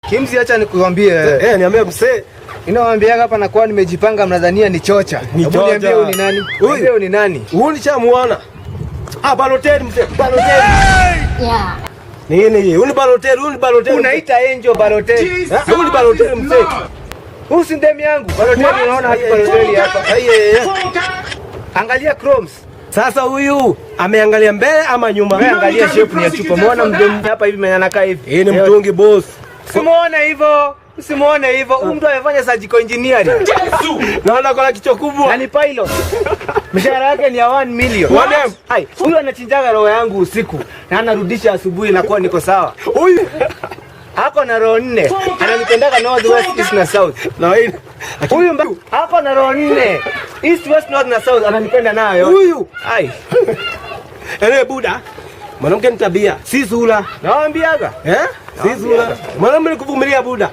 Kimzi, acha nikuambie. Eh, niambie msee. Ninawaambiaga hapa nakuwa nimejipanga, mnadhania ni chocha. Ni Hebu chocha. niambie huyu ni nani? Huyu? Niambie huyu ni nani? Huyu nishamuona. Ah, Balotelli mzee, Balotelli. Yeah. Nini hii? Huyu ni Balotelli, huyu ni Balotelli. Unaita Angel Balotelli. Eh, huyu ni Balotelli mzee. Huyu si ndemi yangu. Balotelli, unaona hadi Balotelli hapa. Ai, ai, ai. Angalia chromes. Sasa huyu ameangalia mbele ama nyuma? Wewe angalia shape ni ya chupa. Umeona mdemu hapa hivi mwenye anakaa hivi? Hii ni mtungi, boss. Simuone hivyo. Usimuone hivyo. Huyu mtu amefanya surgical engineering. Naona kuna kichwa kubwa. Na ni pilot. Mshahara yake ni ya 1 million. 1M. Hai, huyu anachinjaga roho yangu usiku na anarudisha asubuhi na kuwa niko sawa. Huyu Ako na roho nne. Ananipendaga north, west, east na south. Na hii Huyu ako na roho nne. East, west, north na south ananipenda nayo. Huyu. Ai, Ele buda. Mwanamke ni tabia, si sura. Nawaambiaga. Eh? Si sura. Mwanamke ni kuvumilia, buda.